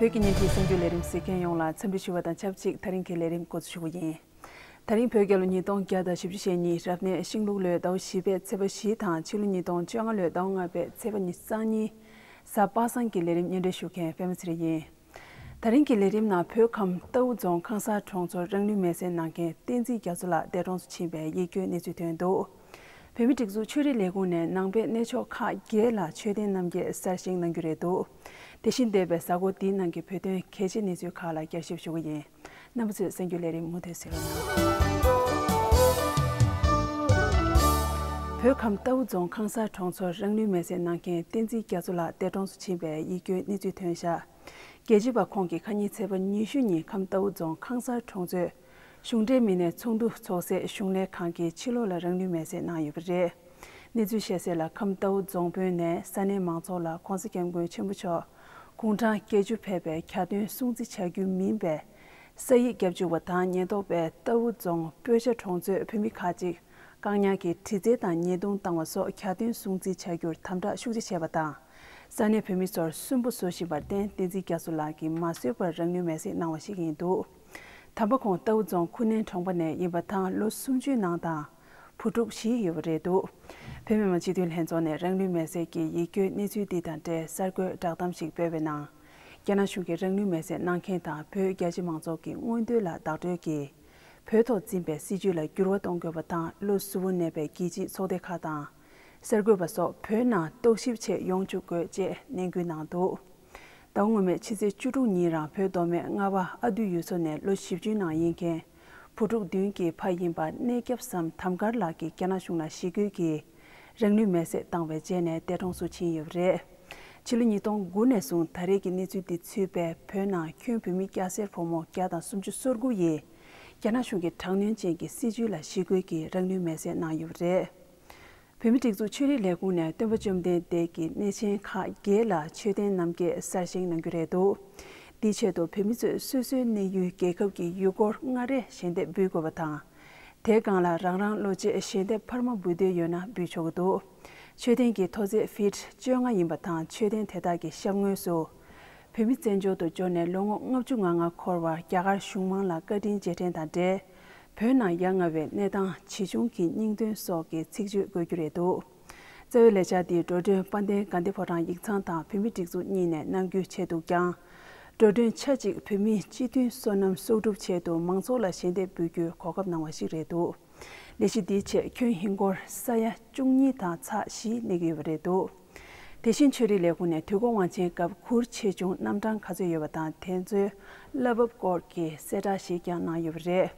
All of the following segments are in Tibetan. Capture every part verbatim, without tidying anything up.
བོད་ཀྱི་ཉིན་གྱི་གསར་འགྱུར་ལས་རིམ་གཟིགས་མཁན་ཡོངས་ལ་འཚམས་འདྲི་ཞུ་བ་དང་ཆབས་ཅིག་ད་རིང་གི་ལས་རིམ་འགོ་འཛུགས་ཞུ་གི་ཡིན། ད་རིང་བོད་རྒྱལ་ལོ་ཉིས་སྟོང་བརྒྱ་དང་བཞི་བཅུ་ཞེ་གཉིས་རབ་གནས་ཤིང་ལུག་ལོའི་ཟླ་བ་བཞི་པའི་ཚེས་པ་བཞི་དང་ཕྱི་ལོ་ཉིས་སྟོང་བཅོ་ལྔ་ལོའི་ཟླ་བ་ལྔ་པའི་ཚེས་པ་ཉི་ཤུ་རྩ་གཉིས། གཟའ་པ་སངས་ཀྱི་ལས་རིམ་སྙན་སྒྲོན་ཞུ་མཁན་པད་མ་ཚེ་རིང་ཡིན། ད་རིང་གི་ལས་རིམ་ནང་བོད་ཁམས་རྟའུ་རྫོང་ཁང་གསར་གྲོང་ཚོར་རང་ལུས་མེར་སྲེག་གནང་མཁན་བསྟན་འཛིན་རྒྱ་མཚོ་ལགས་འདས་གྲོངས་སུ་ཕྱིན་པའི་ཡིད་སྐྱོའི་གནས་ཚུལ་ཐོན་འདུག་བོད་མིའི་སྒྲིག་འཛུགས་ཆོས་རིག་ལས་ཁུངས་ནས་ནང་པའི་གནས་མཆོག་ཁག་བརྒྱད་ལ་མཆོད་རྟེན་རྣམ་བརྒྱད་གསར་བཞེངས་གནང་རྒྱུ་རེད་འདུག་དེ་བཞིན་འདས་པའི་གཟའ་འཁོར་འདིའི་ནང་གི་བོད་དོན་གལ་ཆེའི་གནས་ཚུལ་ཁག་ལ་བསྐྱར་ཞིབ་ཞུ་གི་ཡིན། རྣམ་པ་ཚོས་གསར་འགྱུར་ལས་རིམ་མུ་མཐུད་གཟིགས་རོགས་གནང་། བོད་ཁམས་རྟའུ་རྫོང་ཁང་གསར་གྲོང་ཚོར་རང་ལུས་མེར་སྲེག་གནང་མཁན་བསྟན་འཛིན་རྒྱ་མཚོ་ལགས་འདས་གྲོངས་སུ་ཕྱིན་པའི་ཡིད་སྐྱོའི་གནས་ཚུལ་ཐོན་བཞག་རྒྱལ་གཅེས་པ་ཁོང་གིས་ཁ་ཉིན་ཚེས་པ་ཉི་ཤུ་ཉིན་ཁམས་རྟའུ་རྫོང་ཁང་གསར་གྲོང་ཚོའི་གཞུང་འབྲེལ་མི་སྣའི་ཚོགས་འདུ་འཚོགས་སའི་གཞུང་ལས་ཁང་གི་ཕྱི་ལོགས་ལ་རང་ལུས་མེར་སྲེག་གནང་ཡོད་པ་རེད། གནས་ཚུལ་བཤད་གསལ་ལ། ཁམས་རྟའུ་རྫོང་དཔོན་ནས་ས་གནས་མང་ཚོགས་ལ་༸གོང་ས་༸སྐྱབས་མགོན་ཆེན་པོ་མཆོག་དགུང་གྲངས་བརྒྱད་ཅུ་ཕེབས་པའི་གྱ་སྟོན་སྲུང་བརྩི་བྱ་རྒྱུ་མིན་པའི་ས་ཡིག་བརྒྱབ་བཅུག་པ་དང་། ཉེན་རྟོག་པས་རྟའུ་རྫོང་སྤོས་ཆ་གྲོང་ཚོའི་བོད་མི་ཁག་ཅིག་བཀག་ཉར་གྱིས་དྲི་རྩད་དང་ཉེས་རྡུང་བཏང་བ་སོགས་གྱ་སྟོན་སྲུང་བརྩི་བྱ་རྒྱུར་དམ་དྲག་ཤུགས་ཆེ་བྱས་པ་དང་། ས་གནས་བོད་མི་ཚོར་སུན་པོ་བཟོ་བཞིན་པར་བརྟེན། བསྟན་འཛིན་རྒྱ་མཚོ་ལགས་ཀྱིས་མ་བཟོད་པར་རང་ལུས་མེར་སྲེག་གནང་བ་ཞིག་ཡིན་འདུག་དམ་པ་ཁོང་རྟའུ་རྫོང་ཁུ་ནན་གྲོང་པ་ནས་ཡིན་པ་དང་། ལོ་སུམ་ཅུའི་ནང་དང་། བུ་ཕྲུག་བཞི་ཡོད་པ་རེད་འདུག་བོད་མི་མང་སྤྱི་འཐུས་ལྷན་ཚོགས་ནས་རང་ལུས་མེར་སྲེག་གི་ཡིད་སྐྱོའི་གནས་ཚུལ་འདི་དང་འབྲེལ་གསར་འགོད་བསྒྲགས་གཏམ་ཞིག་སྤེལ་བའི་ནང་། རྒྱ་ནག་གཞུང་གིས་རང་ལུས་མེར་སྲེག་གནང་མཁན་དང་བོད་རྒྱ་ཆེ་མང་ཚོགས་ཀྱི་མངོན་འདོད་ལ་བདག་སྤྲོད་ཀྱིས། བོད་ཐོག་འཛིན་པའི་སྲིད་བྱུས་ལ་འགྱུར་བ་གཏོང་དགོས་པ་དང་། བློ་གཟུ་བོར་གནས་པའི་རྒྱལ་སྤྱིའི་ཚོགས་སྡེ་ཁག་དང་། གསར་འགོད་པ་སོགས་བོད་ནང་རྟོག་ཞིབ་ཆེད་ཡོང་བཅུག་དགོས་ཅེས་ནན་སྐུལ་གནང་འདུག་ཟླ་བ་སྔོན་མའི་ཕྱི་ཚེས་བཅུ་དྲུག་ཉིན་རང་བོད་མདོ་སྨད་རྔ་བ་ཨ་འདུས་ཡུལ་ཚོ་ནས་ལོ་བཞི་བཅུའི་ནང་ཡིན་མཁན་བུ་ཕྲུག་བདུན་གྱི་ཕ་ཡིན་པ་གནས་སྐྱབས་སམ་དམ་མཁར་ལགས་ཀྱིས་རྒྱ་ནག་གཞུང་ལ་ཞི་རྒོལ་གྱིས་རང་ལུས་མེར་སྲེག་བཏང་བའི་རྗེས་ནས་འདས་གྲོངས་སུ་ཕྱིན་ཡོད་པ་རེད། ཕྱི་ལོ་ཉིས་སྟོང་དགུ་ནས་བཟུང་ད་རེས་ཀྱི་གནས་ཚུལ་འདི་ཚུད་པའི་བོད་ནང་ཁྱོན་བོད་མི་སྐྱ་སེར་ཕོ་མོ་བརྒྱ་དང་སུམ་ཅུ་སོ་དགུ་ཡིས་རྒྱ་ནག་གཞུང་གི་དྲག་གནོན་ཅན་གྱི་སྲིད་བྱུས་ལ་ཞི་རྒོལ་གྱིས་རང་ལུས་མེར་སྲེག་གནང་ཡོད་པ་རེད། བོད་མིའི་སྒྲིག་འཛུགས་ཆོས་རིག་ལས་ཁུངས་ནས་སྟོན་པ་བཅོམ་ལྡན་འདས་ཀྱི་གནས་ཆེན་ཁག་བརྒྱད་ལ་མཆོད་རྟེན་རྣམ་བརྒྱད་གསར་བཞེངས་གནང་རྒྱུ་རེད་འདུག་དེའི་ཆེད་དུ་བོད་མི་ཚོས་སོ་སོའི་གནས་ཡུལ་རྒྱལ་ཁབ་ཀྱི་ཡུལ་སྐོར་ལྔ་རེ་ཞལ་འདེབས་འབུལ་དགོས་པ་དང་། དེའི་སྒང་ལ་རང་རང་བློ་ཆེད་ཞལ་འདེབས་འཕར་མ་འབུལ་འདོད་ཡོད་ན་འབུལ་ཆོག་གི་འདུག་མཆོད་རྟེན་གྱི་མཐོ་ཚད་ཕིཊ་བཅོ་ལྔ་ཡིན་པ་དང་། མཆོད་རྟེན་དེ་དག་གི་ཤར་ངོས་སུ། བོད་མི་བཙན་བྱོལ་དུ་འབྱོར་ནས་ལོ་ངོ་ལྔ་བཅུ་ང་ལྔ་འཁོར་བར་རྒྱ་གར་གཞུང་མང་ལ་བཀའ་དྲིན་རྗེས་དྲན་དང་འབྲེལ། བོད་ནང་ཡ་ང་བའི་གནས་སྟངས་ཇི་བྱུང་གི་སྙིང་དོན་སོགས་ཀྱི་ཚིག་བརྗོད་འགོད་རྒྱུ་རེད་འདུག་རྩ་བའི་ལས་འཆར་འདི་འགྲོ་གྲོན་དཔལ་ལྡན་དགའ་ལྡན་ཕོ་བྲང་ཡིག་ཚང་དང་བོད་མིའི་སྒྲིག་འཛུགས་གཉིས་ནས་གནང་རྒྱུའི་ཆེད་དུ་བསྐྱངས། འགྲོ་གྲོན་ཆ་གཅིག་བོད་མིའི་སྤྱི་མཐུན་སོ་ནམ་གསོག་སྒྲུབ་ཆེད་དུ་མང་ཚོགས་ལ་ཞལ་འདེབས་འབུལ་རྒྱུའི་གོ་སྐབས་གནང་བ་ཞིག་རེད་འདུག་ལས་གཞི་འདིའི་ཆེད་ཁྱོན་ཧིན་སྒོར་ས་ཡ་བཅུ་གཉིས་དང་ཚེག་བཞི་གནས་ཀྱི་ཡོད་པ་རེད་འདུག་དེ་བཞིན་ཆོས་རིག་ལས་ཁུངས་ནས་དུས་འཁོར་དབང་ཆེན་སྐབས་གུར་ཆེ་ཆུང་རྣམ་གྲངས་ག་ཚོད་ཡོད་པ་དང་། དེ་ཚོའི་བླ་བབ་སྐོར་གྱི་གསལ་བསྒྲགས་ཤིག་ཀྱང་གནང་ཡོད་པ་རེད།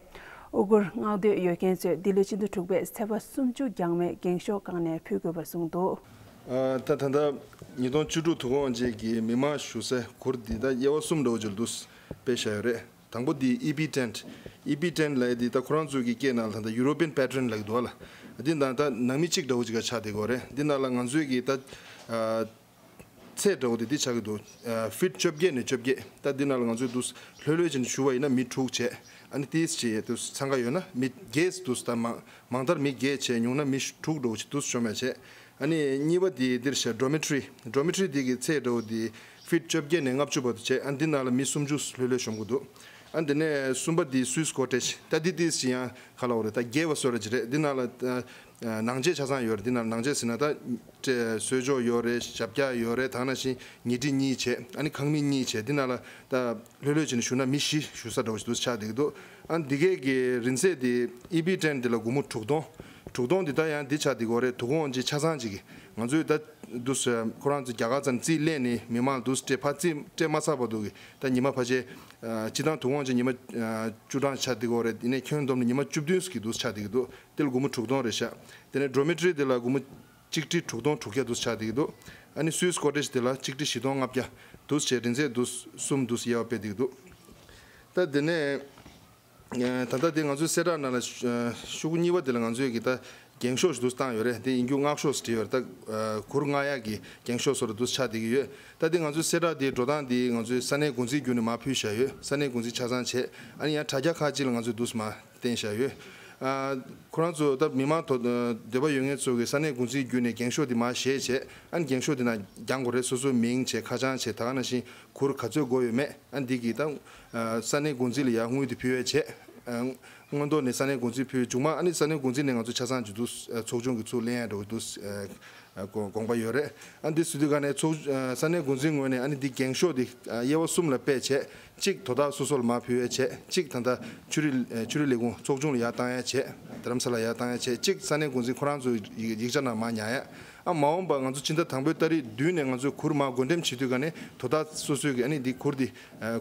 དབུ་གུར་མངགས་འདོད་ཡོད་མཁན་ཚོས་འདི་ལོའི་སྤྱི་ཟླ་དྲུག་པའི་ཚེས་པ་སུམ་ཅུ་འགྱངས་མེད་འགེངས་ཤོག་སྒང་ནས་ཕུལ་དགོས་པར་གསུངས་འདུག་ཨ། ད་ད་ལྟ་ཉིས་སྟོང་བཅུ་དྲུག་དུས་འཁོར་དབང་ཆེན་གྱི་མི་མང་བཞུགས་སའི་གུར་འདི་ད་དབྱེ་བ་གསུམ་འདྲ་བོ་ཅིག་ལ་འདུག་སེ་སྤེལ་བཞག་ཡོད་རེད། དང་པོ་འདི་ཨི་པི་ཊེན་ཊི། ཨི་པི་ཊེན་ཊི་ལབ་ཡ་འདི་ད་ཁོ་རང་ཚོའི་གི་སྐད་ནང་ལ་ད་ལྟ་ཡུ་རོ་པི་ཡན་པེ་ཊརན་ལབ་ཀྱི་འདུག་བ་ལ། འདི་ནང་ད་ནང་མི་གཅིག་འདྲ་བོ་ཅིག་ག་ཆགས་བསྡད་ཀྱི་ཡོད་རེད། འདི་ནང་ལ་ང་ཚོའི་གི་ད་ཨ་ཚད་འདྲ་བོ་དེ་འདི་ཆགས་ཀྱི་འདུག་ཨ། ཕིཊ་བཅོ་བརྒྱད་ནས་བཅོ་བརྒྱད། ད་འདི་ནང་ལ་ང་ཚོས་འདུག་སེ་ལྷོད་ལྷོད་བྱས་ནས་ཞུ་བ་ཡིན་ན་མི་དྲུག་བྱས། ཨ་ནི་ཏིས་བྱས་འདུག་སེ་འཚང་ཁ་ཡོད་ན་མི་བརྒྱད་འདུག་སེ། ད་མང་མང་མཐར་མི་བརྒྱད་བྱས། ཉུང་ན་མི་དྲུག་འདྲ་བོ་ཅིག་འདུག་སེ་ཤོར་མ་བྱས། ཨ་ནི་གཉིས་པ་དེ་འདིར་བཞག་ཌོ་མི་ཊོ་རི། ཌོ་མི་ཊོ་རི་དེ་གི་ཚད་འདྲ་བོ་དེ་ཕིཊ་བཅོ་བརྒྱད་ནས་ལྔ་བཅུ་བར་དུ་བྱས། ཨ་ནི་འདི་ནང་ལ་མི་སུམ་ཅུ་ལྷོད་ལྷོད་ཤོང་གི་འདུག་ཨ་ནི་དེ་ནས་གསུམ་པ་དེ་སུའིས་ཀོ་ཊེཇ། ད་འདི་ཏིས་ཅི་ཡང་ག་ལབ་དགོས་རེད། ད་རྒྱས་པ་བཟོ་འདྲ་ཅིག་རེད། འདི་ནང་ལ་ཨ་ནང་ཆས་ཆ་ཚང་ཡོད་རེད། འདི་ནང་ལ་ནང་ཆས་ཟེར་ན་ད་ཏྲེ་གསོལ་ལྕོག་ཡོད་རེད། ཞབས་བཀྱག་ཡོད་རེད། ད་ག་ནང་བཞིན་ཉལ་ཁྲི་གཉིས་བྱས། ཨ་ནི་ཁང་མིག་གཉིས་བྱས། འདི་ནང་ལ་ད་ལྷོད་ལྷོད་བྱས་ནས་བཞུགས་ན་མི་བཞི་བཞུགས་ས་འདྲ་བོ་ཞིག་འདུག་སེ་ཆགས་བསྡད་ཀྱི་འདུག་ཨ་ནི་འདི་གས་ཀྱི་རིན་ཚད་དེ་ཨི་པི་ཊེན་ཊི་འདི་ལ་སྒོར་མོ་དྲུག་སྟོང་། དྲུག་སྟོང་འདི་ད་ཡང་འདི་ཆགས་བསྡད་ཀྱི་ཡོད་རེད། དུས་འཁོར་དབང་ཆེན་ཆ་ཚང་གཅིག་གི། ང་ཚོས་ད་འདུག་སེ་ཁོ་རང་ཚོ་རྒྱ་གར་ཚོ་ནས་རྩིས་ལེན་ནས་མི་མང་འདུག་སེ་སྤྲད། ཕར་རྩིས་སྤྲད་མ་ཚར་བར་དུ་གི་ད་ཉི་མ་ཕལ་ཆེར་ཨ་སྤྱིར་བཏང་དུས་འཁོར་དབང་ཆེན་ཉི་མ་ཨ་བཅུ་གྲངས་ཆགས་བསྡད་ཀྱི་ཡོད་རེད། ཡིན་ནའི་ཁྱོན་བསྡོམས་ནས་ཉི་མ་བཅུ་བདུན་ཙམ་གྱི་འདུག་སེ་ཆགས་བསྡད་ཀྱི་འདུག་དེ་ལ་སྒོར་མོ་དྲུག་སྟོང་རེད་ཤག་དེ་ནས་ཌོ་མི་ཊོ་རི་དེ་ལ་སྒོར་མོ་གཅིག་ཁྲི་དྲུག་སྟོང་དྲུག་བརྒྱ་འདུག་སེ་ཆགས་བསྡད་ཀྱི་འདུག་ཨ་ནི་སུའིས་ཀོ་ཊེཇ་དེ་ལ་གཅིག་ཁྲི་བཞི་སྟོང་ལྔ་བརྒྱ་འདུག་སེ་བྱས། རིན་ཚད་འདུག་སེ་གསུམ་འདུག་སེ་དབྱེ་བ་སྤེལ་བསྡད་ཀྱི་འདུག་ད་དེ་ནས་ཨ་ད་ལྟ་དེ་ང་ཚོའི་གསལ་བསྒྲགས་ནང་ལ་ཤོག་གུ་གཉིས་པ་དེ་ལ་ང་ཚོས་གི་ད་འགེངས་ཤོག་ཞིག་འདུག་སེ་བཏང་ཡོད་རེད། དེ་ཡིན་རྒྱུ་མངགས་ཤོག་ཟེར་བྲིས་ཡོད་རེད། ད་ཨ་གུར་མངགས་ཡག་གི་འགེངས་ཤོག་བཟོ་འདྲ་འདུག་སེ་ཆགས་བསྡད་ཀྱི་ཡོད། ད་དེ་ང་ཚོའི་གསལ་བསྒྲགས་དེ་འགྲོ་སྟངས་དེ་ང་ཚོའི་ས་གནས་འགོ་འཛིན་བརྒྱུད་ནས་མར་ཕུལ་བཞག་ཡོད། ས་གནས་འགོ་འཛིན་ཆ་ཚང་བྱས། ཨ་ནི་ཡང་དྲ་རྒྱ་ཁག་ཅིག་ལ་ང་ཚོས་འདུག་སེ་མར་བཏོན་བཞག་ཡོད། ཨ། ཁོ་རང་ཚོ་ད་མི་མང་དོ་འདོད་པ་ཡོད་མཁན་ཚོ་གི་ས་གནས་འགོ་འཛིན་བརྒྱུད་ནས་འགེངས་ཤོག་འདི་མར་བཞེས་བྱས། ཨ་ནི་འགེངས་ཤོག་འདི་ནང་རྒྱག་དགོས་རེད། སོ་སོའི་མིང་བྱས། ཁ་བྱང་བྱས། ད་ག་ནང་བཞིན་གུར་ག་ཚོད་དགོས་ཡོད་མེད། ཨ་ནི་འདི་གི་ད་ས་གནས་འགོ་འཛིན་ལ་ཡར་དངུལ་དེ་ཕུལ་ཡས་བྱས། ཨ། སྔོན་ཐོག་ནས་ས་གནས་འགོ་འཛིན་ཕུལ། མཇུག་མ་ཨ་ནི་ས་གནས་འགོ་འཛིན་ནས་ང་ཚོ་ཆ་ཚང་གཅིག་ཏུ་ཚོགས་ཆུང་གི་ཚུར་ལེན་ཡ་འགྲོ་གི་འདུག། དགོངས་པ་ཡོད་རེད། ཨ་འདི་ཟེར་དུས་ག་ནས་ཚོགས་ས་གནས་འགོ་འཛིན་ངོས་ནས་ཨ་ནི་འདི་འགེངས་ཤོག་འདི་དབྱེ་བ་གསུམ་ལ་ཕྱེ་བྱས། གཅིག་དོ་བདག་སོ་སོ་ལ་མར་ཕུལ་ཡ་བྱས། གཅིག་ད་ལྟ་ཆོས་རིག་ཆོས་རིག་ལས་ཁུངས་ཚོགས་ཆུང་ལ་ཡར་བཏང་ཡ་བྱས། རྡ་རམ་ས་ལ་ཡར་བཏང་ཡ་བྱས། གཅིག་ས་གནས་འགོ་འཛིན་ཁོ་རང་ཚོའི་ཡིག་ཡིག་ཆ་ནང་མར་ཉར་ཡ། ཨ་མ་འོངས་པ་ང་ཚོ་ཕྱི་ཟླ་དང་པོའི་ཏ་རིག་བདུན་ནས་ང་ཚོས་གུར་མར་བགོ་འགྲེམས་བྱེད་དུས་ག་ནས་དོ་བདག་སོ་སོའི་གི་ཨ་ནི་འདི་གུར་འདི་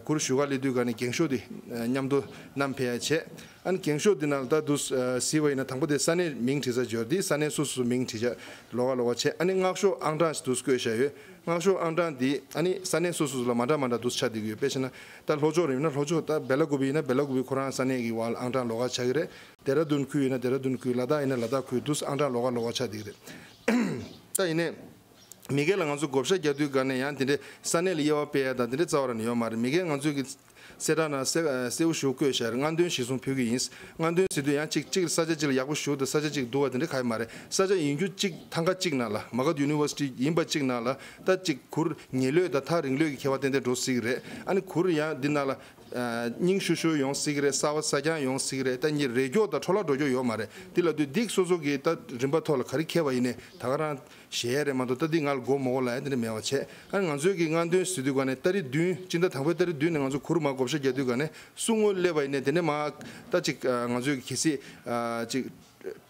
གུར་བཞུགས་སྒར་སླེབས་དུས་ག་ནས་འགེངས་ཤོག་འདི་མཉམ་དུ་བསྣམས་ཕེབས་ཡ་བྱས། ཨ་ནི་འགེངས་ཤོག་འདི་ནང་ལ་ད་དུ་གཟིགས་པ་ཡིན་ན། དང་པོ་དེ་ས་གནས་མིང་བྲིས་ས་འབྱོར། འདི་ས་གནས་སོ་སོ་སོ་མིང་བྲིས་བྱས་ལོགས་ཀ་ལོགས་ཀ་བྱས། ཨ་ནི་མངགས་ཤོག་ཨང་གྲངས་ཤིག་དུ་བཀོད་བཞག་ཡོད། མངགས་ཤོག་ཨང་གྲངས་འདི་ཨ་ནི་ས་གནས་སོ་སོ་སོ་ལ་མ་འདྲ་མ་འདྲ་དུ་ཆགས་བསྡད་ཀྱི་ཡོད། དཔེ་བྱས་ན་ད་ལྷོ་ཕྱོགས་རེད་ན་ལྷོ་ཕྱོགས། ད་སྦེ་ལ་ཀུ་པི་ཡིན་ན་སྦེ་ལ་ཀུ་པི་ཁོ་རང་ས་གནས་ཀྱི་བར་ལ་ཨང་གྲངས་ལོགས་ཀ་ཆགས་ཀྱི་རེད། ལྡེ་ར་ལྡུན་ཁུལ་ཡིན་ན་ལྡེ་ར་ལྡུན་ཁུལ། ལ་དྭགས་ཡིན་ན་ལ་དྭགས་ཁུལ་དུ་ཨང་གྲངས་ལོགས་ཀ་ལོགས་ཀ་ཆགས་བསྡད་ཀྱི་རེད། ད་ཡིན་ནའི་མི་སྒེར་ལ་ང་ཚོ་བགོ་བཤའ་རྒྱག་དུས་ག་ནས་ཡང་དེ་འདྲའི་ས་གནས་ལ་དབྱེ་བ་སྤེལ་ཡ་དང་དེ་འདྲའི་རྩ་བ་རང་ནས་ཡོད་མ་རེད། མི་སྒེར་ང་ཚོའི་གི་གསལ་བསྒྲགས་ནང་གསལ་གསལ་པོ་ཞེ་པོ་བཀོད་བཞག་རེད། སྔ་འདོན་གཞིར་བཟུང་ཕུལ་གི་ཡིན། སྔ་འདོན་ཟེར་དུས་ཡང་གཅིག་གཅིག་ས་ཆ་གཅིག་ལ་ཡག་པོ་ཞེ་པོ་དང་ས་ཆ་གཅིག་སྡུག་པ་དེ་འདྲ་ག་ཡོད་མ་རེད། ས་ཆ་ཡིན་རྒྱུ་གཅིག་ཐང་ག་གཅིག་ནང་ལ། མ་གཏོགས་ཡུ་ནི་ཝར་སི་ཊི་ཡིན་པ་གཅིག་ནང་ལ་ད་གཅིག་གུར་ཉེ་ལོས་དང་ཐག་རིང་ལོས་ཀྱི་ཁྱད་པར་ཏན་ཏན་འགྲོ་སྲིད་ཀྱི་རེད། ཨ་ནི་གུར་ཡང་འདི་ནང་ལ་ཨ་རྙིང་ཤུ་ཤུ་ཡོང་སྲིད་ཀྱི་རེད། གསར་པ་གསར་རྐྱང་ཡོང་སྲིད་ཀྱི་རེད། ད་ཉིན་རེ་སྐྱོ་དང་འཕྲོ་བརླག་འགྲོ་རྒྱུ་ཡོད་མ་རེད། འདི་ལབ་དུས་འདི་སོ་སོ་གིས་ད་རིན་པ་ཐོག་ལ་ག་རེ་འཁེལ་བ་ཡིན་ནའི་ད་ག་རང་བཞེས་ཡ་རེད་མ་གཏོགས། ད་འདི་ང་ལ་མགོ་མ་འཁོར་ལབ་ཡ་དེ་འདྲ་མེད་པ་བྱས། ཨ་ང་ཚོའི་གི་སྔ་འདོན་ཟེར་དུས་ག་ནས་ཏ་རིག་བདུན། སྤྱི་ཟླ་དང་པོའི་ཏ་རིག་བདུན་ནས་ང་ཚོ་གུར་མར་བགོ་བཤའ་རྒྱག་དུས་ག་ནས་སུ་ངོ་སླེབས་པ་ཡིན་ནའི་དེ་ནས་མར་ད་ཅིག་ཨ་ང་ཚོའི་གི་གལ་སྲིད་ཨ་ཅིག་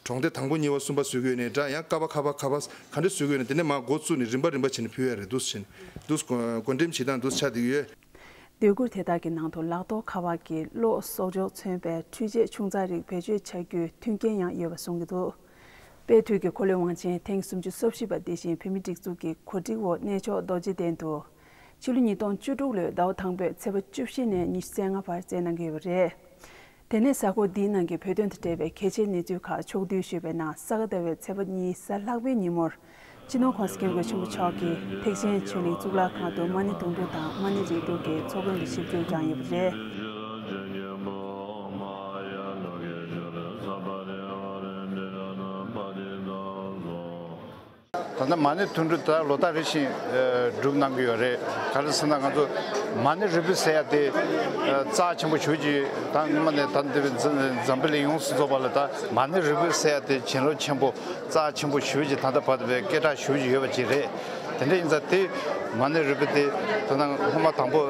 གྲོང་སྡེ་དང་པོ་གཉིས་པ་གསུམ་པ་བཟོ་གི་ཡོད་ནའི་འདྲ། ཡང་ཀ་པ་ཁ་པ་ཁ་པ་ག་འདྲ་བཟོ་གི་ཡོད་ནའི་དེ་ནས་མར་འགོ་བཙུགས་ནས་རིམ་པ་རིམ་པ་བྱས་ནས་ཕུལ་ཡ་རེད། འདུག་སེ་བྱས་ནས་འདུག་སེ་བགོ་འགྲེམས་བྱེད་སྟངས་འདུག་སེ་ཆགས་བསྡད་ཀྱི་ཡོད། སྡོད་གུར་དེ་དག་གི་ནང་དུ་ལག་ཐོགས་ཁ་པར་གྱི་གློག་གསོག་འཇོག་མཚོན་པའི་འཕྲུལ་ཆས་ཆུང་ཙག་རིགས་བེད་སྤྱོད་བྱ་རྒྱུའི་མཐུན་རྐྱེན་ཡང་ཡོད་པ་གསུང་གི་འདུག། དཔལ་དུས་ཀྱི་འཁོར་ལོའི་དབང་ཆེན་ཐེངས་སུམ་ཅུ་སོ་བཞི་པ་འདི་བཞིན་བོད་མིའི་སྒྲིག་འཛུགས་ཀྱི་གོ་སྒྲིག་འོག་གནས་མཆོག་རྡོ་རྗེ་གདན་དུ་ཕྱི་ལོ་ཉིས་སྟོང་བཅུ་དྲུག་ལོའི་ཟླ་བ་དང་པོའི་ཚེས་པ་བཅུ་བཞི་ནས་ཉི་ཤུ་རྩ་ལྔ་བར་སྩལ་གནང་གི་ཡོད་པ་རེད། དེ་ནས་གཟའ་འཁོར་འདིའི་ནང་གི་བོད་དོན་དང་འབྲེལ་བའི་གལ་ཆེའི་གནས་ཚུལ་ཁག་ཕྱོགས་བསྡུས་ཞུས་པའི་ནང་ས་ག་ཟླ་བའི་ཚེས་པ་གཉིས་གཟའ་ལྷག་པའི་ཉིན་མོར་སྤྱི་ནོར་༸གོང་ས་༸སྐྱབས་མགོན་ཆེན་པོ་མཆོག་གིས་ཐེག་ཆེན་ཆོས་གླིང་གཙུག་ལག་ཁང་དུ་མ་ཎི་དུང་སྒྲོག་དང་མ་ཎི་རིལ་བུ་གི་ཚོགས་མགོན་གྱི་ཆིབས་བསྒྱུར་བསྐྱངས་ཡོད་པ་རེད། ད་ལྟ་མ་ཎི་དུང་སྒྲོག་ད་ལོ་ལྟར་རེ་བཞིན་སྒྲུབ་གནང་གི་ཡོད་རེད། ག་རེ་ཟེར་ན་ང་ཚོ་མ་ཎི་རིལ་བུ་ཟེར་ཡ་དེ་རྩ་ཆེན་པོ་ཞེ་པོ་ཅིག་ད་སྔོན་མ་ནས་ད་འདི་འཛམ་བུ་གླིང་ཡོངས་སུ་རྫོགས་པ་ལ་ད་མ་ཎི་རིལ་བུ་ཟེར་ཡ་དེ་བྱིན་རླབས་ཆེན་པོ། རྩ་ཆེན་པོ་ཞེ་པོ་ཅིག་ད་ལྟ་བར་དུ་བའི་སྐད་གྲགས་ཞེ་པོ་ཅིག་ཡོད་པ་ཅིག་རེད། དེ་འདྲ་ཡིན་ཙང་དེ་མ་ཎི་རིལ་བུ་དེ་ད་ལྟ་སྔོན་མ་དང་པོ་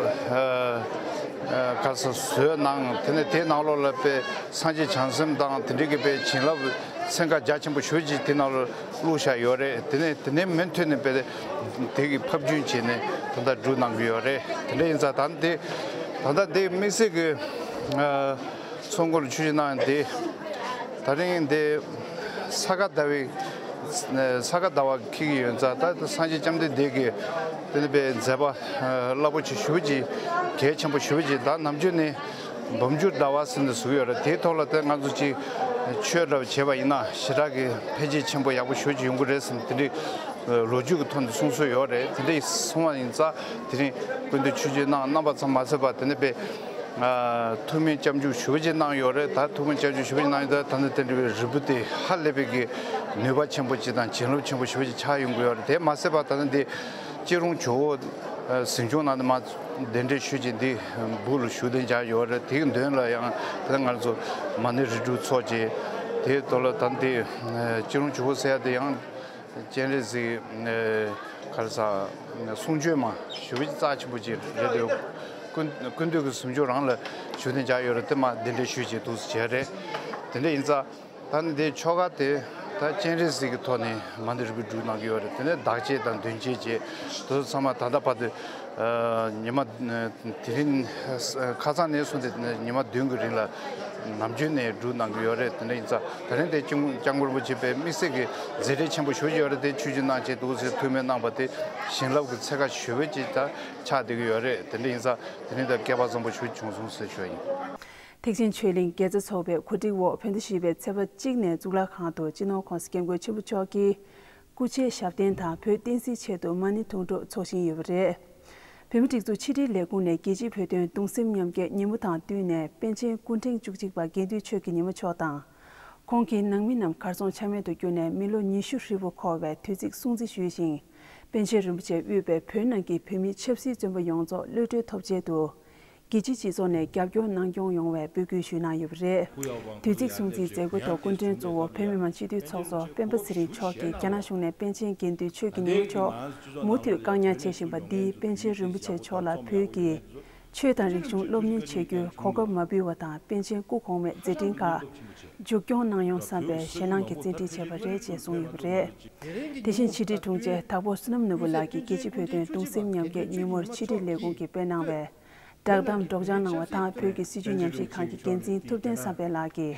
ག་ས་བཟོས་གནང་། དེ་ནས་དེའི་ནང་ལོགས་ལ་དཔེ་སངས་རྒྱས་བྱང་སེམས་དང་དེ་འདྲའི་གི་དཔེ་བྱིན་རླབས་ཚན་ཁག་རྒྱ་ཆེན་པོ་ཞེ་པོ་ཅིག་དེ་ནང་ལ་བླུགས་བཞག་ཡོད་རེད། དེ་ནས་དེ་ནས་མུ་མཐུད་ནས་དཔེ་དེ་གི་ཕབ་སྒྱུར་བྱས་ནས་ད་ལྟ་སྒྲུབ་གནང་གི་ཡོད་རེད། དེ་འདྲ་ཡིན་ཙང་ད་དེ་ད་ལྟ་དེ་དམིགས་བསལ་གི་ཚོགས་འཁོར་ཆུ་བཞི་གནང་དེ་ད་རིང་དེ་ས་ག་ཟླ་བའི་ས་ག་ཟླ་བ་འཁེལ་གྱི་ཡོད་ཙང་། ད་སངས་རྒྱས་བཅོམ་ལྡན་འདས་ཀྱི་དེ་ནི་དཔེ་མཛད་པ་རླབས་པོ་ཆེ་ཞེ་པོ་ཅིག་གལ་ཆེན་པོ་ཞེ་པོ་ཅིག་ད་ནམ་རྒྱུན་ནས་འབུམ་འགྱུར་ཟླ་བ་ཟེར་ནས་བཟོ་གི་ཡོད་རེད། དེའི་ཐོག་ལ་དེ་ང་ཚོ་ཅིག་ཆོས་འདྲ་བོ་བྱས་པ་ཡིན་ན་ཞེ་དྲག་གི་འཕེལ་རྒྱས་ཆེན་པོ་ཡག་པོ་ཞེ་པོ་ཅིག་ཡོང་གི་རེད་ཟེར་ནས་དེ་འདྲའི་ལོ་རྒྱུས་ཀྱི་ཐོག་ནས་གསུང་སྲོལ་ཡོད་རེད། དེ་འདྲ་གསུང་བ་ཡིན་ཙང་དེ་རིང་སྐུ་མདུན་ཆོས་ཆོས་གནང་གནང་པ་ཙམ་མ་ཟད་པར་དེ་ནི་དཔེ་ཐུགས་སྨོན་སྐྱབས་འཇུག་ཞེ་པོ་ཅིག་གནང་ཡོད་རེད། ད་ཐུགས་སྨོན་སྐྱབས་འཇུག་ཞེ་པོ་ཅིག་གནང་ཡོད། ད་ད་ནི་དེ་འདྲ་བའི་རིལ་བུ་དེ་ཧ་ལས་པའི་གི་ནུས་པ་ཆེན་པོ་ཅིག་དང་བྱིན་རླབས་ཆེན་པོ་ཞེ་པོ་ཅིག་ཆགས་ཡོང་གི་ཡོད་རེད། དེ་མ་ཟད་པར་ད་ནི་འདི་སྐྱིད་རོང་ཇོ་བོ་གཟིམ་ཆུང་ནང་ནས་མར་གདན་འདྲེན་ཞུས་ཀྱིན་འདི་སྦུག་ལ་བཞུགས་གདན་འཇགས་ཡོད་རེད། དེའི་མདུན་ལ་ཡང་ད་ང་ཚོ་མ་ཎི་རིལ་བུ་ཚོགས་ཀྱིས་དེའི་ཐོག་ལ་ད་འདི་སྐྱིད་རོང་ཇོ་བོ་ཟེར་ཡ་དེ་ཡང་། སྤྱན་རས་གཟིགས་ག་རེ་ཟ་གསུང་ཆོས་མ་ཞེ་པོ་ཅིག་རྩ་ཆེན་པོ་ཅིག་རེད་འདུག། ཀུན་ཀུན་འདུས་ཀྱི་གཟིམ་ཆུང་རང་ལ་བཞུགས་གདན་འཇགས་ཡོད་རེད། དེ་མར་གདན་འདྲེན་ཞུས་བྱས་འདུག་སེ་བྱས་རེད། དེ་འདྲ་ཡིན་ཙང་ད་ནི་འདིའི་ཆོ་ག་དེ་ད་སྤྱན་རས་གཟིགས་ཀྱི་ཐོག་ནས་མ་ཎི་རིལ་བུ་སྒྲུབ་གནང་གི་ཡོད་རེད། དེ་ནས་བདག་བསྐྱེད་དང་མདུན་བསྐྱེད་བྱས། དེ་ཚོ་ཚང་མ་ད་ལྟ་བར་དུ་ཉི་མ། དེ་རིང་ཁ་སང་ནས་བཟུང་སྟེ་ཉི་མ་བདུན་གྱི་རིང་ལ་ནམ་རྒྱུན་ནས་སྒྲུབ་གནང་གི་ཡོད་རེད། དེ་འདྲ་ཡིན་ཙང་དེ་རིང་དེ་སྐྱབས་སྐྱབས་མགོན་རིན་པོ་ཆེ་དཔེ་དམིགས་བསལ་གྱི་མཛད་འཕྲིན་ཆེན་པོ་ཞེ་པོ་ཅིག་ཡོད་རེད། དེ་ཆོས་ཀྱི་གནང་བྱས་འདུག་ཟེར་ཐུགས་སྨོན་གནང་བ་དེ་བྱིན་རླབས་ཀྱི་ཚད་ཁ་ཞེ་པོ་ཅིག་ད་ཆགས་བསྡད་ཀྱི་ཡོད་རེད། དེ་འདྲ་ཡིན་ཙང་དེ་རིང་ད་སྐལ་པ་བཟང་པོ་ཞེ་པོ་བྱུང་སོང་ཟེར་ཞུ་བ་ཡིན། ཐེག་ཆེན་ཆོས་གླིང་དགེ་རྩ་ཚོགས་པའི་གོ་སྒྲིག་འོག་བོད་ཟླ་བཞི་པའི་ཚེས་པ་གཅིག་ནས་གཙུག་ལག་ཁང་དུ་སྤྱི་ནོར་༸གོང་ས་༸སྐྱབས་མགོན་ཆེན་པོ་མཆོག་གིས། སྐུ་ཕྱྭའི་ཞབས་བརྟན་དང་བོད་བསྟན་སྲིད་ཆེད་དུ་མ་ཎི་དུང་སྒྲོག་འཚོགས་བཞིན་ཡོད་པ་རེད། བོད་མིའི་སྒྲིག་འཛུགས་ཕྱི་དྲིལ་ལས་ཁུངས་ནས་རྒྱལ་སྤྱིའི་བོད་དོན་གདུང་སེམས་མཉམ་སྐྱེད་ཉིན་མོ་དང་བསྟུན་ནས་པཎ་ཆེན་སྐུ་ཕྲེང་བཅུ་གཅིག་པ་དགེ་འདུན་ཆོས་ཀྱི་ཉི་མ་མཆོག་དང་། ཁོང་གིས་ནང་མི་རྣམས་གར་སོང་ཆ་མེད་དུ་གྱུར་ནས་མི་ལོ་ཉི་ཤུ་ཧྲིལ་པོ་འཁོར་བའི་དུས་ཚིགས་སྲུང་བརྩི་ཞུས་ཤིང་། པཎ་ཆེན་རིན་པོ་ཆེ་དབུས་པའི་བོད་ནང་གི་བོད་མི་ཆབ་སྲིད་བཙོན་པ་ཡོངས་རྫོགས་གློད་གྲོལ་ཐོབ་ཆེད་དུ། རྒྱལ་སྤྱིའི་སྤྱི་ཚོགས་ནས་རྒྱབ་སྐྱོར་གནང་སྐྱོང་ཡོང་བའི་འབོད་སྐུལ་ཞུས་གནང་ཡོད་པ་རེད། དུས་ཚིགས་སྲུང་བརྩིའི་མཛད་སྒོའི་ཐོག་སྐུ་མགྲོན་གཙོ་བོ་བོད་མི་མང་སྤྱི་འཐུས་ཚོགས་གཙོ་སྤེན་པ་ཚེ་རིང་མཆོག་གིས་རྒྱ་ནག་གཞུང་ནས་པཎ་ཆེན་དགེ་འདུན་ཆོས་ཀྱི་ཉི་མ་མཆོག་མུ་མཐུད་བཀག་ཉར་བྱེད་བཞིན་པ་འདིས་པཎ་ཆེན་རིན་པོ་ཆེ་མཆོག་ལ་བོད་ཀྱི་ཆོས་དང་རིག་གཞུང་སློབ་གཉེར་བྱེད་རྒྱུའི་གོ་སྐབས་མ་ཕུལ་བ་དང་། པཎ་ཆེན་སྐུ་གོང་མའི་མཛད་འཕྲིན་ཁག་མཇུག་སྐྱོང་གནང་ཡོང་བསམ་པའི་ཞེད་སྣང་གི་བརྩོན་འགྲུས་བྱས་པ་རེད་ཅེས་གསུངས་ཡོད་པ་རེད། དེ་བཞིན་ཕྱི་དྲིལ་དྲུང་ཆེ་དྭགས་པོ་བསོད་ནམས་ནོར་བུ་ལགས་ཀྱིས་རྒྱལ་སྤྱིའི་བོད་དོན་གདུང་སེམས་མཉམ་སྐྱེད་ཉིན་མོར་ཕྱི་དྲིལ་ལས་ཁུངས་ཀྱིས་སྤེལ་གནང་བའི་བསྒྲགས་གཏམ་སྒྲོག་སྦྱང་གནང་བ་དང་། བོད་ཀྱི་སྲིད་བྱུས་ཉམས་ཞིབ་ཁང་གི་འགན་འཛིན་ཐུབ་བསྟན་བསམ་འཕེལ་ལགས་ཀྱིས་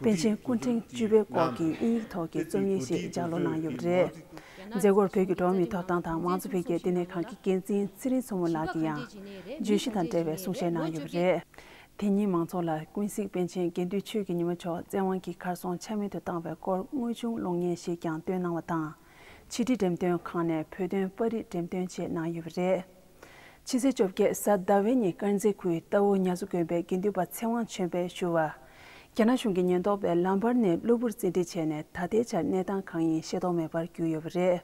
པཎ་ཆེན་སྐུ་ཕྲེང་བཅུ་པའི་སྐོར་གྱི་དབྱིན་ཡིག་ཐོག་གི་རྩོམ་ཡིག་ཞིག་ལྗགས་ཀློག་གནང་ཡོད་པ་རེད། མཛད་སྒོར་བོད་ཀྱི་འགྲོ་བ་མིའི་ཐོབ་ཐང་དང་མང་གཙོ་འཕེལ་རྒྱས་བསྟི་གནས་ཁང་གི་འགན་འཛིན་ཚེ་རིང་མཚོ་མོ་ལགས་ཀྱིས་ཡང་བརྗོད་གཞི་དང་འབྲེལ་བའི་གསུང་བཤད་གནང་ཡོད་པ་རེད། དེ་ཉིན་མང་ཚོགས་ལ་ཀུན་གཟིགས་པཎ་ཆེན་དགེ་འདུན་ཆོས་ཀྱི་ཉི་མ་མཆོག་བཙན་དབང་གིས་གར་སོང་ཆ་མེད་དུ་བཏང་བའི་སྐོར་དངོས་བྱུང་གློག་བརྙན་ཞིག་ཀྱང་སྟོན་གནང་བ་དང་། ཕྱི་དྲིལ་འགྲེམས་སྟོན་ཁང་ནས་བོད་དོན་པར་རིས་འགྲེམས་སྟོན་བཅས་གནང་ཡོད་པ་རེད། ཕྱི་ཚེས་བཅོ་བརྒྱད་གཟའ་ཟླ་བའི་ཉིན་དཀར་མཛེས་ཁུལ་རྟའུ་ཉ་ཚོ་དགོན་པའི་དགེ་འདུན་པ་ཚེ་དབང་ཆོས་འཕེལ་ཞུ་བ། རྒྱ་ནག་གཞུང་གི་ཉེན་རྟོག་པས་ལམ་བར་ནས་གློ་བུར་བཙན་ཁྲིད་བྱས་ནས་ད་ལྟའི་ཆར་གནས་སྟངས་གང་ཡིན་ཤེས་རྟོགས་མེད་པར་གྱུར་ཡོད་པ་རེད།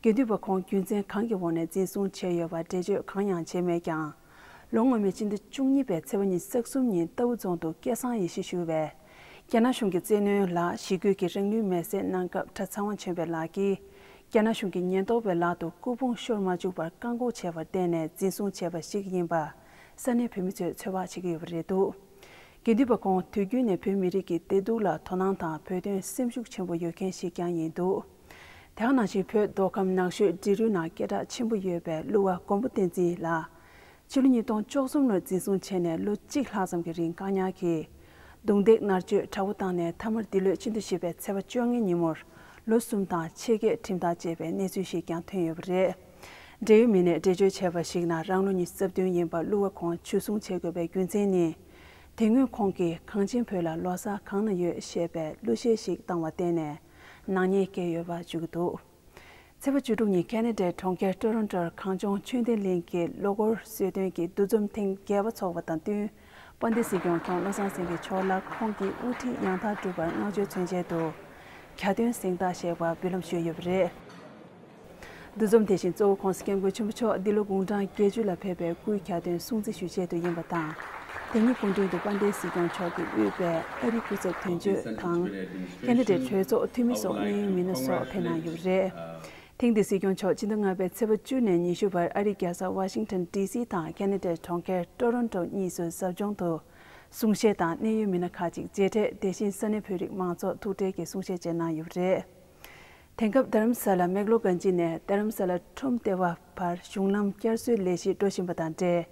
དགེ་འདུན་པ་ཁོང་རྒྱུ་མཚན་གང་གི་འོག་ནས་འཛིན་བཟུང་བྱས་ཡོད་པ་འགྲེལ་བརྗོད་གང་ཡང་བྱས་མེད་ཀྱང་། ལོ་སྔོན་མའི་སྤྱི་ཟླ་བཅུ་གཉིས་པའི་ཚེས་པ་ཉི་ཤུ་རྩ་གསུམ་ཉིན་རྟའུ་རྫོང་དུ་སྐལ་བཟང་ཡེ་ཤེས་ཞུ་བས། རྒྱ་ནག་གཞུང་གི་བཙན་གནོན་ལ་ཞི་རྒོལ་གྱི་རང་ལུས་མེར་སྲེག་གནང་སྐབས་གྲྭ་ཚེ་དབང་ཆོས་འཕེལ་ལགས་ཀྱིས། རྒྱ་ནག་གཞུང་གི་ཉེན་རྟོག་པའི་ལག་ཏུ་སྐུ་ཕུང་ཤོར་མ་བཅུག་པར་བཀག་འགོག་བྱས་པར་བརྟེན་ནས་འཛིན་བཟུང་བྱས་པ་ཞིག་ཡིན་པ། ས་གནས་བོད་མི་ཚོས་ཚོད་དཔག་བྱེད་ཀྱི་ཡོད་པ་རེད་འདུག་དགེ་འདུན་པ་ཁོང་དུས་རྒྱུན་ནས་བོད་མི་རིགས་ཀྱི་བདེ་སྡུག་ལ་དོ་སྣང་དང་བོད་དོན་སེམས་ཤུགས་ཆེན་པོ་ཡོད་མཁན་ཞིག་ཀྱང་ཡིན་འདུག་དེ་ག་ནང་བཞིན་བོད་མདོ་ཁམས་ནགས་ཤོད་འབྲི་རུའི་ནང་སྐད་གྲགས་ཆེན་པོ་ཡོད་པའི་གླུ་བ་མགོན་པོ་བསྟན་འཛིན་ལགས། ཕྱི་ལོ་ཉིས་སྟོང་བཅུ་གསུམ་ལོར་འཛིན་བཟུང་བྱས་ནས་ལོ་གཅིག་ལྷག་ཙམ་གྱི་རིང་བཀག་ཉར་གྱིས། རྡུང་རྡེག་མནར་གཅོད་དྲག་པོ་བཏང་ནས་མཐའ་མར་འདི་ལོའི་ཕྱི་ཟླ་བཞི་པའི་ཚེས་པ་བཅོ་ལྔའི་ཉིན་མོར་ལོ་གསུམ་དང་ཕྱེད་ཀའི་ཁྲིམས་ཐག་བཅད་པའི་གནས་ཚུལ་ཞིག་ཀྱང་ཐོན་ཡོད་པ་རེད། འབྲེལ་ཡོད་མི་སྣས་འགྲེལ་བརྗོད་བྱས་པར་གཞིགས་ན། རང་ལོ་ཉི་ཤུ་རྩ་བདུན་ཡིན་པ་གླུ་བ་ཁོང་འཇུ་བཟུང་བྱེད་དགོས་པའི་རྒྱུ་མཚན་ནི། དེ་སྔོན་ཁོང་གིས་གངས་ཅན་བོད་ལ་ལོ་གསར་གང་ན་ཡོད་ཞེས་པའི་གླུ་གཞས་ཤིག་བཏང་བར་བརྟེན་ནས་ནག་ཉེས་བཀལ་ཡོད་པ་བརྗོད་ཀྱི་འདུག་ཚེས་པ་བཅུ་དྲུག་ཉིན་ཁེ་ན་ཌའི་གྲོང་ཁྱེར་ཊོ་རོན་ཊོར་གངས་ལྗོངས་ཆོས་ལྡན་གླིང་གི་གློ་འཁོར་གསོལ་སྟོན་གྱི་འདུ་འཛོམས་ཐེངས་བརྒྱད་པ་འཚོགས་པ་དང་བསྟུན། དཔལ་ལྡན་སྲིད་སྐྱོང་མཆོག་བློ་བཟང་སེང་གེ་མཆོག་ལ་ཁོང་གི་དབུ་ཁྲིད་ཡང་དག་བསྒྲུབས་པར་བསྔགས་བརྗོད་མཚོན་ཆེད་དུ། གྱ་སྟོན་གཟེངས་རྟགས་ཞེས་པ་འབུལ་ལམ་ཞུས་ཡོད་པ་རེད། འདུ་འཛོམས་དེ་བཞིན་གཙོ་བོ་༸གོང་ས་༸སྐྱབས་མགོན་ཆེན་པོ་མཆོག་འདི་ལོ་དགུང་གྲངས་བརྒྱད་ཅུ་ལ་ཕེབས་པའི་སྐུའི་གྱ་སྟོན་སྲུང་བརྩི་ཞུ་ཆེད་དུ་ཡིན་པ་དང་། དེ་ཉིན་སྐུ་མགྲོན་དུ་དཔལ་ལྡན་སྲིད་སྐྱོང་མཆོག་གིས་དབུས་པའི་ཨ་རིའི་སྐུ་ཚབ་དོན་གཅོད་དང་། ཁེ་ན་ཌའི་གྲོས་ཚོགས་འཐུས་མི་སོགས་གནད་ཡོད་མི་སྣ་སོགས་ཕེབས་གནང་ཡོད་པ་རེད། ཐེངས་འདིའི་སྲིད་སྐྱོང་མཆོག་སྤྱི་ཟླ་ལྔ་པའི་ཚེས་པ་བཅུ་ནས་ཉི་ཤུ་བར་ཨ་རིའི་རྒྱལ་ས་ཝ་ཤིང་ཊོན་ཌི་སི་དང་ཁེ་ན་ཌའི་གྲོང་ཁྱེར་ཊོ་རོན་ཊོ་གཉིས་སུ་ཟབ་སྦྱོང་དུ་གསུང་བཤད་དང་གནད་ཡོད་མི་སྣ་ཁག་ཅིག་མཇལ་འཕྲད། དེ་བཞིན་ས་གནས་བོད་རིགས་མང་ཚོགས་ཐུག་འཕྲད་ཀྱི་གསུང་བཤད་བཅས་གནང་ཡོད་པ་རེད། དེང་སྐབས་རྡ་རམ་ས་ལ་མེག་ལོ་གན་ཇི་ནས་རྡ་རམ་ས་ལ་ཁྲོམ་ལྟེ་བ་བར་གཞུང་ལམ་བསྐྱར་གསོའི་ལས་གཞི་འགྲོ་བཞིན་པ་དང་འབྲེལ།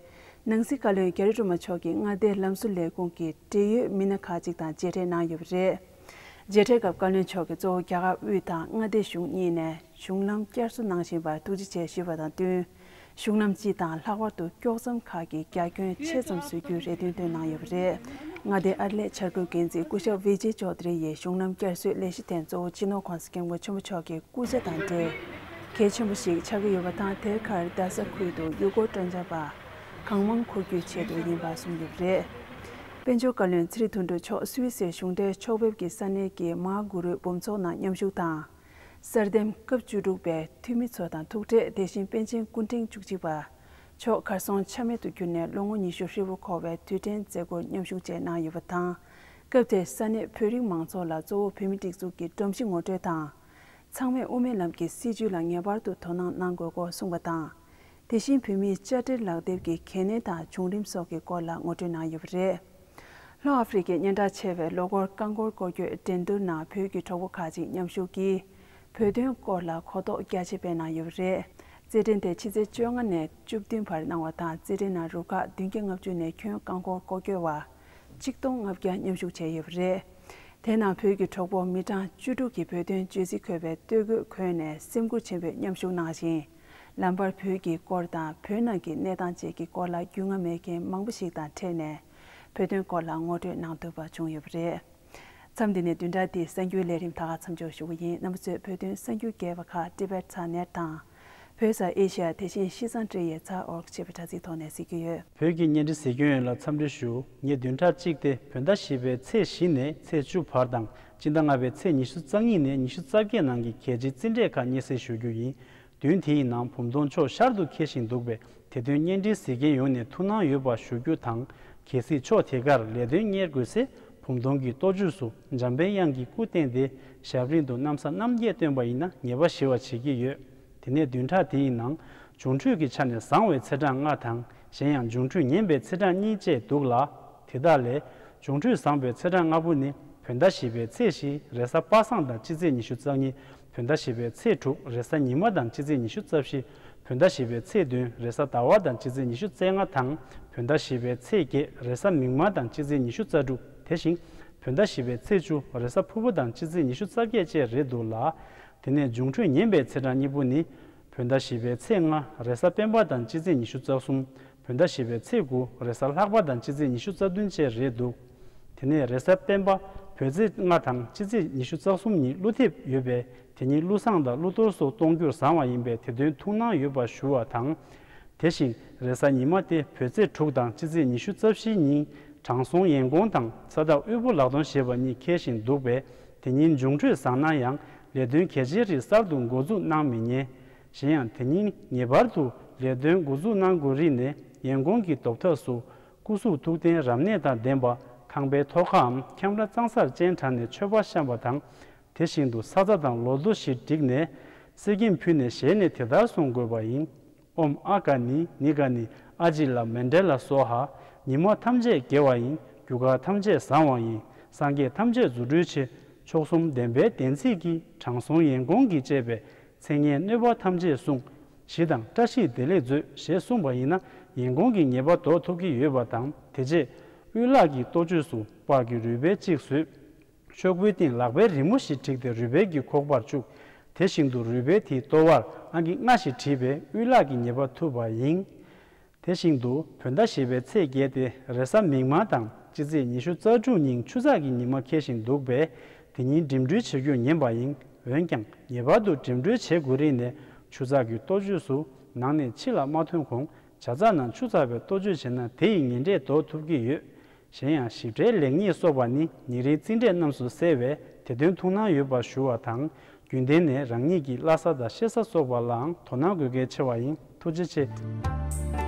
ནང་སྲིད་བཀའ་བློན་རྒྱ་རི་སྒྲོལ་མ་མཆོག་གིས་མངའ་སྡེའི་ལམ་བཟོ་ལས་ཁུངས་ཀྱི་འབྲེལ་ཡོད་མི་སྣ་ཁག་ཅིག་དང་མཇལ་འཕྲད་གནང་ཡོད་པ་རེད། མཇལ་འཕྲད་སྐབས་བཀའ་བློན་མཆོག་གིས་གཙོ་བོ་རྒྱ་གར་དབུས་དང་མངའ་སྡེ་གཞུང་གཉིས་ནས་གཞུང་ལམ་བསྐྱར་གསོ་གནང་བཞིན་པར་ཐུགས་རྗེ་ཆེ་ཞུས་པ་དང་བསྟུན། གཞུང་ལམ་སྤྱི་དང་ལྷག་པར་དུ་དཀྱོག་མཚམས་ཁག་གི་རྒྱ་ཁྱོན་ཆེ་ཙམ་བཟོ་རྒྱུའི་རེ་འདུན་བཏོན་གནང་ཡོད་པ་རེད། མངའ་སྡེའི་ཨར་ལས་འཆར་འགོད་འགན་འཛིན་སྐུ་ཞབས་ཝི་ཇེ་ཅོ་དྷ་རི་ཡིས་གཞུང་ལམ་བསྐྱར་གསོའི་ལས་གཞི་དེ་གཙོ་བོ་སྤྱི་ནོར་༸གོང་ས་༸སྐྱབས་མགོན་ཆེན་པོ་མཆོག་གི་སྐུ་ཕྱྭ་དང་འབྲེལ་གལ་ཆེན་པོ་ཞིག་ཆགས་ཀྱི་ཡོད་པ་དང་། དེར་ཁར་རྡ་ས་ཁུལ་དུ་ཡུལ་སྐོར་སྤྲོ་འཆམ་པ་གང་མང་འཁོར་རྒྱུའི་ཆེད་དུ་ཡིན་པ་གསུངས་ཡོད་པ་རེད། དཔལ་འབྱོར་བཀའ་བློན་ཚེ་རིང་དོན་གྲུབ་མཆོག་སུད་སིར་གཞུང་འབྲེལ་ཕྱོགས་ཕེབས་ཀྱིས་ས་གནས་ཀྱི་མ་གུ་རུའི་འབུམ་ཚོགས་ནང་མཉམ་ཞུགས་དང་། གསར་འདེམས་སྐབས་བཅུ་དྲུག་པའི་འཐུས་མི་ཚོ་དང་ཐུག་འཕྲད། དེ་བཞིན་པཎ་ཆེན་སྐུ་ཕྲེང་བཅུ་གཅིག་པ་མཆོག་གར་སོང་ཆ་མེད་དུ་གྱུར་ནས་ལོ་ངོ་ཉི་ཤུ་ཧྲིལ་པོ་འཁོར་བའི་དུས་དྲན་མཛད་སྒོར་མཉམ་ཞུགས་བཅས་གནང་ཡོད་པ་དང་། སྐབས་དེར་ས་གནས་བོད་རིགས་མང་ཚོགས་ལ་གཙོ་བོ་བོད་མིའི་སྒྲིག་འཛུགས་ཀྱི་སྒྲོམ་གཞི་ངོ་སྤྲོད་དང་། ཚང་མས་དབུ་མའི་ལམ་གྱི་སྲིད་བྱུས་ལ་ངེས་པར་དུ་དོ་སྣང་གནང་དགོས་སྐོར་གསུངས་པ་དང་། དེ་བཞིན་བོད་མིའི་དཔྱ་ཁྲལ་ལག་དེབ་ཀྱི་གལ་གནད་དང་བྱུང་རིམ་སོགས་ཀྱི་སྐོར་ལ་ངོ་སྤྲོད་གནང་ཡོད་པ་རེད། ལྷོ་ཨ་ཧྥེ་རི་ཁའི་སྙན་གྲགས་ཆེ་བའི་ལོ་འཁོར་རྐང་འཁོར་སྐོར་སྐྱོད་འགྲན་བསྡུར་ནང་བོད་ཀྱི་གྲོགས་པོ་ཁག་ཅིག་མཉམ་ཞུགས་ཀྱིས་བོད་དོན་སྐོར་ལ་གོ་རྟོགས་རྒྱ་ཆེ་སྤེལ་གནང་ཡོད་པ་རེད། རྩེད་འགྲན་དེ་ཕྱི་ཚེས་བཅོ་ལྔ་ནས་བཅུ་བདུན་བར་གནང་བ་དང་། རྩེད་འགྲན་ནང་རུ་ཁག་བདུན་བརྒྱ་ལྔ་བཅུ་ནས་ཁྱོན་རྐང་འཁོར་སྐོར་སྐྱོད་པ་གཅིག་སྟོང་ལྔ་བརྒྱ་མཉམ་ཞུགས་བྱས་ཡོད་པ་རེད། དེ་ནང་བོད་ཀྱི་གྲོགས་པོ་མི་གྲངས་བཅུ་དྲུག་གིས་བོད་དོན་བརྗོད་ཚིག་འཁོད་པའི་སྟོད་གོས་གོན་ནས་སེམས་ཁུར་ཆེན་པོས་མཉམ་ཞུགས་གནང་ཞིང་། ལམ་བར་བོད་ཀྱི་སྐོར་དང་བོད་ནང་གི་གནས་སྟངས་བཅས་ཀྱི་སྐོར་ལ་རྒྱུས་མངའ་མེད་མཁན་མང་པོ་ཞིག་དང་འཕྲད་ནས་བོད་དོན་སྐོར་ལ་ངོ་སྤྲོད་གནང་ཐུབ་པ་བྱུང་ཡོད་པ་རེད། མཚམས་འདི་ནས་བདུན་ཕྲག་འདིའི་གསར་འགྱུར་ལས་རིམ་ད་ག་མཚམས་འཇོག་ཞུ་གི་ཡིན། རྣམ་པ་ཚོས་བོད་དོན་གསར་འགྱུར་རྒྱས་པ་ཁག་Tibet Sat Net དང་ བོད་ས་ཨེ་ཤི་ཡ་དེ་བཞིན་ཤིས་ཙང་ཊི་ཡི་ཚ་འོག་ཅེས་པའི་དྲ་ཚིགས་ཐོག་ནས་གཟིགས་ཀྱི་ཡོད། བོད་ཀྱི་བརྙན་འཕྲིན་གཟིགས་སྐྱོན་ཡོངས་ལ་འཚམས་འདྲི་ཞུ། ངས་བདུན་ཕྲག་གཅིག་སྟེ་བོད་ཟླ་བཞི་པའི་ཚེས་བཞི་ནས་ཚེས་བཅུ་བར་དང་སྤྱི་ཟླ་ལྔ་པའི་ཚེས་ཉི་ཤུ་རྩ་གཉིས་ནས་ཉི་ཤུ་རྩ་བརྒྱད་ནང་གི་གལ་ཆེའི་རྩིས་འབྲས་ཁག་སྙན་སེང་ཞུ་རྒྱུ་ཡིན། བདུན་དེའི་ནང་བུམ་སྡོང་ཕྱོགས་ཤར་དུ་འཁེལ་བཞིན་འདུག་པས། དེ་དོན་བརྙན་འཕྲིན་གཟིགས་མཁན་ཡོངས་ནས་ཐུགས་སྣང་ཡོད་པ་ཞུ་རྒྱུ་དང་། གལ་སྲིད་ཕྱོགས་དེ་གར་ལས་དོན་གཉེར་དགོས་ཚེ། བུམ་སྡོང་གི་ལྟོ་ཆས་སུ་འཇམ་དཔལ་དབྱངས་ཀྱི་སྐུ་བསྟན་ཏེ། ཞབས་རིམ་དུ་གནམ་ས་རྣམ་རྒྱལ་བཏོན་པ་ཡིན་ན་ཉེས་པ་ཞི་བ་བྱེད་ཀྱི་ཡོད། དེ་ནས་བདུན་ཕྲག་དེའི་ནང་འབྱུང་འཕྲོད་ཀྱི་ཆ་ནས་བཟང་བའི་ཚེས་གྲངས་ལྔ་དང་། གཞན་ཡང་འབྱུང་འཕྲོད་ངན་པའི་ཚེས་གྲངས་གཉིས་བཅས་འདུག་ལ། དེ་དག་ལས་འབྱུང་འཕྲོད་བཟང་པའི་ཚེས་གྲངས་ལྔ་པོ་ནི། བོད་ཟླ་བཞི་པའི་ཚེས་བཞི་རེས་གཟའ་པ་སངས་དང་སྤྱི་ཚེས་ཉི་ཤུ་རྩ་གཉིས། བོད་ཟླ་བཞི་པའི་ཚེས་དྲུག་རེས་གཟའ་ཉི་མ་དང་སྤྱི་ཚེས་ཉི་ཤུ་རྩ་བཞི། བོད་ཟླ་བཞི་པའི་ཚེས་བདུན་རེས་གཟའ་ཟླ་བ་དང་སྤྱི་ཚེས་ཉི་ཤུ་རྩ་ལྔ་དང་། བོད་ཟླ་བཞི་པའི་ཚེས་བརྒྱད་རེས་གཟའ་མིག་དམར་དང་སྤྱི་ཚེས་ཉི་ཤུ་རྩ་དྲུག་དེ་བཞིན་བོད་ཟླ་བཞི་པའི་ཚེས་བཅུ་རེས་གཟའ་ཕུར་བུ་དང་སྤྱི་ཚེས་ཉི་ཤུ་རྩ་བརྒྱད་བཅས་རེད་འདུག་ལ། དེ་ནས་འབྱུང་འཕྲོད་ངན་པའི་ཚེས་གྲངས་གཉིས་པོ་ནི། བོད་ཟླ་བཞི་པའི་ཚེས་ལྔ་རེས་གཟའ་སྤེན་པ་དང་སྤྱི་ཚེས་ཉི་ཤུ་རྩ་གསུམ། བོད་ཟླ་བཞི་པའི་ཚེས་དགུ་རེས་གཟའ་ལྷག་པ་དང་སྤྱི་ཚེས་ཉི་ཤུ་རྩ་བདུན་བཅས་རེད་འདུག་དེ་ནས་རེས་གཟའ་སྤེན་པ་བོད་ཚེས་ལྔ་དང་སྤྱི་ཚེས་ཉི་ཤུ་རྩ་གསུམ་ཉིན་ཀླུ་ཐེབས་ཡོད་པས། དེ་ཉིན་ཀླུ་བསངས་དང་ཀླུ་གཏོར་སོགས་གཏོང་རྒྱུར་བཟང་བ་ཡིན་པས། དེ་དོན་ཐུགས་སྣང་ཡོད་པ་ཞུ་བ་དང་། དེ་བཞིན་རེས་གཟའ་ཉི་མ་སྟེ་བོད་ཚེས་དྲུག་དང་སྤྱི་ཚེས་ཉི་ཤུ་རྩ་བཞི་ཉིན་དྲང་སྲོང་ཡན་གོང་དང་ས་བདག་དབུལ་པོ་ལག་སྟོང་ཞེས་པ་གཉིས་འཁེལ་བཞིན་འདུག་པས། དེ་ཉིན་འབྱུང་འཕྲོད་བཟང་ན་ཡང་ལས་དོན་གལ་ཆེའི་རིགས་གསར་དུ་འགོ་འཛུགས་གནང་མི་ཉན། གཞན་ཡང་དེ་ཉིན་ངེས་པར་དུ་ལས་དོན་འགོ་འཛུགས་གནང་དགོས་རིགས་ནས་ཡན་གོང་གི་འདོབ་ཐག་སུ་སྐུ་གཟུགས་ཐུགས་རྟེན་རབ་གནས་དང་ལྡན་པ། ཁང་པའི་ཐོག་ཁའམ་ཁྱམས་ར་གཙང་སར་སྤྱན་དྲངས་ནས་མཆོད་པ་བཤམས་པ་དང་། དེ་བཞིན་དུ་ས་ཚྭ་དང་ལོ་ཐོ་བཞི་བསྒྲིགས་ནས་གསེར་སྐྱེམས་ཕུལ་ནས་ཞལ་ནས་དེ་ལྟར་གསུང་དགོས་པ་ཡིན། ཨོཾ་ཨ་ཀ་ནི་ནི་ཀ་ནི་ཨ་ཇི་ལ་མཎྜལ་སྭཱ་ཧཱ། ཉི་མ་ཐམས་ཅད་དགེ་བ་ཡིན། རྒྱུ་སྐར་ཐམས་ཅད་བཟང་བ་ཡིན། སངས་རྒྱས་ཐམས་ཅད་རྫུ་འཕྲུལ་ཆེ། མཆོག་གསུམ་བདེན་པའི་བདེན་ཚིག་གིས། དྲང་སྲོང་ཡན་གོང་གིས་བཅས་པའི། མཚན་སྙན་གནོད་པ་ཐམས་ཅད་བསྲུང་། ཞི་དང་བཀྲ་ཤིས་བདེ་ལེགས་མཛོད། ཞེས་གསུངས་པ་ཡིན་ན་ཡན་གོང་གི་ཉེས་པ་ཟློག་ཐུབ་ཀྱི་ཡོད་པ་དང་། དེ་རྗེས་དབུལ་ལག་གི་ལྟོ་ཆས་སུ་སྤགས་ཀྱི་རུས་སྦལ་གཅིག་བཟོས། ཤོག་བུའི་སྟེང་ལག་པའི་རི་མོ་ཞིག་བྲིས་ཏེ་རུས་སྦལ་གྱི་ཁོག་པར་བཅུག་དེ་བཞིན་དུ་རུས་སྦལ་དེའི་ལྟོ་བར་ཨང་ཀི་ལྔ་ཞིག་བྲིས་པས་དབུལ་ལག་གི་ཉེས་པ་ཐུབ་པ་ཡིན། དེ་བཞིན་དུ་བོད་ཟླ་བཞི་པའི་ཚེས་བརྒྱད་དེ་རེས་གཟའ་མིག་དམར་དང་སྤྱི་ཚེས་ཉི་ཤུ་རྩ་དྲུག་ཉིན་ཆུ་ཚགས་ཀྱི་ཉི་མ་འཁེལ་བཞིན་འདུག་པས། དེ་ཉིན་འགྲིམ་འགྲུལ་བྱེད་རྒྱུ་ཉན་པ་ཡིན། འོན་ཀྱང་ངེས་པར་དུ་འགྲིམ་འགྲུལ་བྱེད་དགོས་རིགས་ནས་ཆུ་ཚགས་ཀྱི་ལྟོ་ཆས་སུ་ནང་ནས་ཕྱི་ལ་མ་ཐོན་གོང་ཇ་ཚགས་ནང་ཆུ་ཚགས་པའི་ལྟོ་ཆས་བྱས་ན་དེ་ཡི་ངན་འབྲས་ཟློག་ཐུབ་ཀྱི་ཡོད། གཞན་ཡང་ཞིབ་ཕྲའི་ལེགས་ཉེས་སོགས་པ་ནི་ཉིན་རེའི་རྩིས་འབྲས་རྣམས་སུ་གསལ་བས། དེ་དོན་ཐུགས་སྣང་ཡོད་པ་ཞུ་བ་དང་། རྒྱུན་ལྡན་ནས་རང་ཉིད་ཀྱི་བླ་གཟའ་དང་གཤེད་གཟའ་སོགས་པ་ལའང་དོ་སྣང་དགོས་གལ་ཆེ་བ་ཡིན། ཐུགས་རྗེ་ཆེ།